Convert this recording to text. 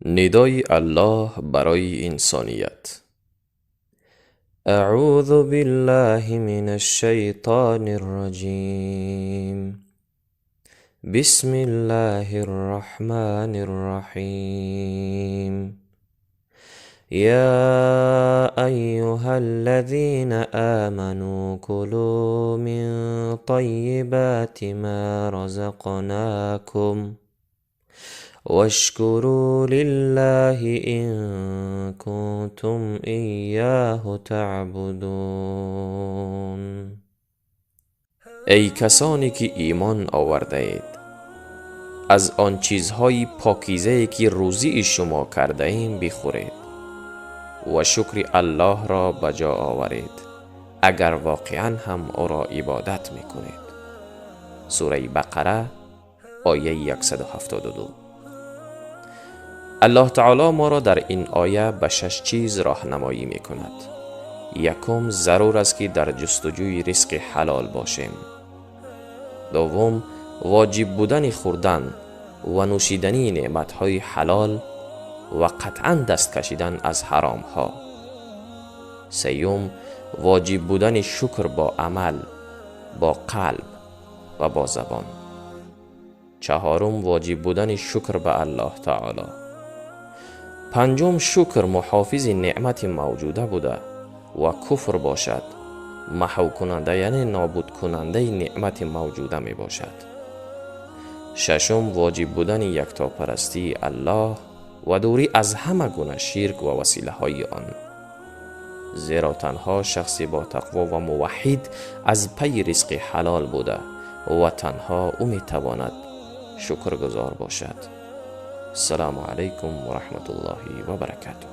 ندای الله برای انسانیت. اعوذ بالله من الشیطان الرجیم. بسم الله الرحمن الرحیم. یا ایها الذین آمنوا كلوا من طیبات ما رزقناکم واشكروا لله إن كنتم إياه تعبدون. ای کسانی که ایمان آورده اید، از آن چیزهای پاکیزه که روزی شما کرده ایم بخورید و شکر الله را به جا آورید، اگر واقعا هم او را عبادت میکنید. سوره بقره آیه 172. الله تعالی ما را در این آیه به 6 چیز راهنمایی می کند. یکم، ضرور است که در جستجوی رزق حلال باشیم. دوم، واجب بودن خوردن و نوشیدنی نعمت‌های حلال و قطعاً دست کشیدن از حرام‌ها. سیوم، واجب بودن شکر با عمل، با قلب و با زبان. چهارم، واجب بودن شکر به الله تعالی. پنجم، شکر محافظ نعمت موجوده بوده و کفر باشد محو کننده، یعنی نابود کننده نعمت موجوده می باشد. ششم، واجب بودن یکتاپرستی الله و دوری از همه گونه شرک و وسیله های آن، زیرا تنها شخصی با تقوا و موحد از پی رزق حلال بوده و تنها او می تواند شکرگزار باشد. السلام علیکم و رحمت الله و برکاته.